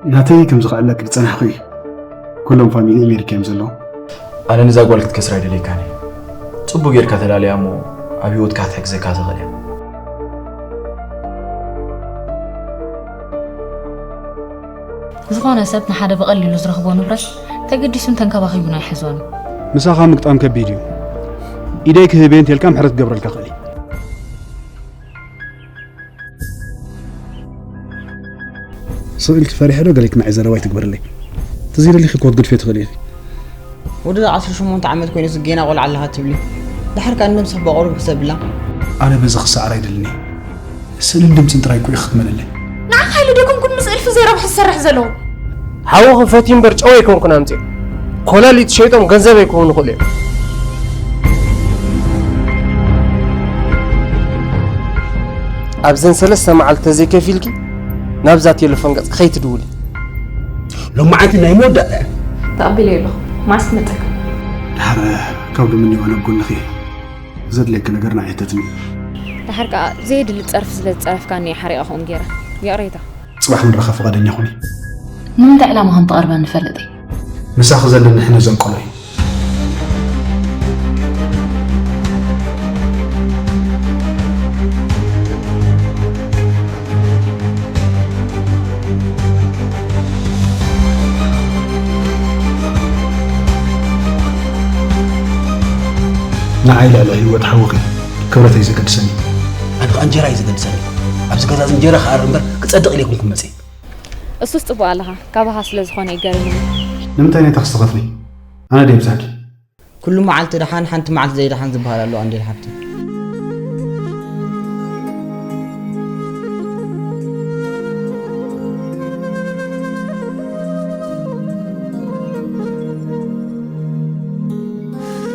ናተይ ከም ዝኽዕለክ ዝጸናሕኩ እዩ። ኩሎም ፋሚሊ ኣሜሪካ እዮም ዘለዉ። ኣነ ነዛ ጓል ክትከስራ ኣይደለይካን እየ። ጽቡቅ ጌርካ ተላልያ እሞ ኣብ ህይወትካ ክትሕግዘካ ትኽእል እያ። ዝኾነ ሰብ ንሓደ ብቐሊሉ ዝረኽቦ ንብረት ተገዲሱ እንተንከባኺቡን ኣይሕዞን እዩ። ምሳኻ ምግጣም ከቢድ እዩ። ኢደይ ክህብ እየ እንተልካ ምሕረት ክገብረልካ ክእል እዩ። ስቕ ኢልኪ ፈሪሐ ዶ ገሊክ ንዓይ ዘረባ ኣይትግበርለይ። ተዘይደሊኺ እኮ ክትገድፍዮ ትኽእሊ ኢኺ። ወዲ ዓሰርተ ሸሞንተ ዓመት ኮይኑስ ጌና ቆልዓ ኣለኻ ትብሊ? ድሓር ከኣ ንመምስሕ በቆሩ ክሰብላ። ኣነ በዚ ክሰዓር ኣይደልን እየ። ስእልን ድምፅን ጥራይ እኮ እዩ ክትመለለይ። ንዓኻ ኢሉ ደይኮንኩን ምስ እልፊ ዘይረብሑ ዝሰርሕ ዘለኹ። ሓውኺ ፈትዩ እምበር ጨው ኣይኮንኩን ኣምፅኦ። ኮላሊት ሸይጦም ገንዘበይ ክኾኑ ይኽእሉ እዮም። ኣብዘን ሰለስተ መዓልቲ ተዘይከፊልኪ ናብዛ ቴሌፎን ገጽ ከይትድውሊ። ሎማዓንቲ ናይ መወዳእታ እያ። ተቐቢለዮ ኣለኹ። ማስ ትመጸካ። ድሓር ካብ ሎሚ እኒኦ ኣነ ኣብ ጎንኺ እየ። ዘድልየኪ ነገር ንዓይ ሕተትኒ። ድሓር ከኣ ዘየድሊ ጸርፊ ስለ ዝጸረፍካኒ እየ ሓሪቐ ከምኡ ገይረ። ይቕሬታ። ጽባሕ ክንረኸብ ፍቓደኛ ኩኒ። ንምንታይ ዕላማ ከም ትቐርበኒ ፈልጥ እየ። ምሳኺ ዘለኒ ሕነ ዘንቀሎ እዩ። ንዓይ ልዕሊ ህይወት ሓውኺ ክብረተይ ዘገድሰኒ። ኣነ ከዓ እንጀራ እዩ ዘገድሰኒ። ኣብዚ ገዛ እዚ እንጀራ ክኣሪ እምበር ክፀድቕ ኢለ ኣይኮንኩን መፅእ። እሱስ ጽቡቕ ኣለኻ፣ ካባኻ ስለ ዝኾነ ይገርምኒ። ንምንታይ ናይ ታክሲ ትኸፍሊ? ኣነ ድየ ብዛሓት? ኩሉ መዓልቲ ደሓን ሓንቲ መዓልቲ ዘይደሓን ዝበሃል ኣሎ ኣንዴል ሓብቲ።